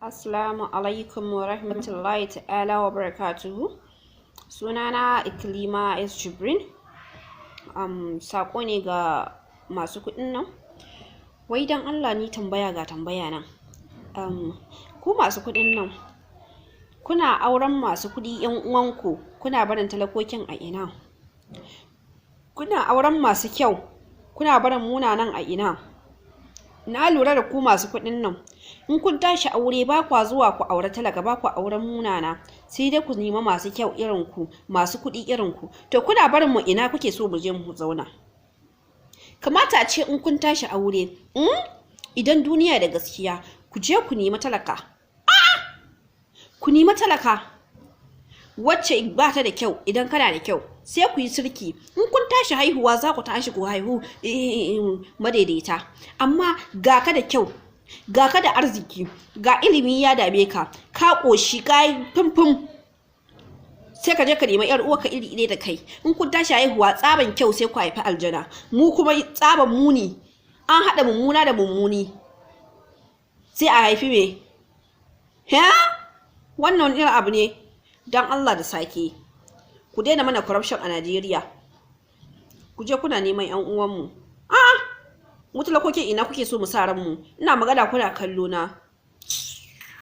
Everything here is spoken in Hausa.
Assalamu alaikum wa rahmatullahi ta'ala wa barakatuhu. Sunana Iklima S. Jibrin. Saƙo ne ga masu kuɗin nan. Wai don Allah ni tambaya, ga tambaya nan. Ku masu kuɗin nan, kuna auren masu kuɗi 'yan uwanku, kuna barin talakokin a ina? Kuna auren masu kyau, kuna barin munanan a ina? Na lura da ku masu kuɗin nan, in kun tashi aure ba kwa zuwa ku aure talaka, ba kwa auren munana, sai dai ku nemi masu kyau irin ku, masu kuɗi irin ku. To kuna barin mu, ina kuke so mu je mu zauna? Kamata a ce in kun tashi aure, idan duniya da gaskiya, ku je ku nemi talaka. A'a, ku nemi talaka wacce ba ta da kyau. Idan kana da kyau, sai ku yi sirki. In kun tashi haihuwa, za ku tashi ku haihu madaidaita. Amma ga ka da kyau, ga ka da arziki, ga ilimi ya dame ka, ka ƙoshi, ka yi fimfim, sai ka je ka nemi yar uwarka iri ɗaya da kai. In kun tashi haihuwa, tsaban kyau sai ku haifi aljana, mu kuma tsaban muni. An haɗa mummuna da mummuni, sai a haifi me? Ha, wannan irin abu ne? Don Allah da sake ku daina mana corruption a Najeriya. Ku je kuna neman yan uwanmu. A'a, mu talakokin, ina kuke so mu sa ranmu? Ina magana kuna kallo na.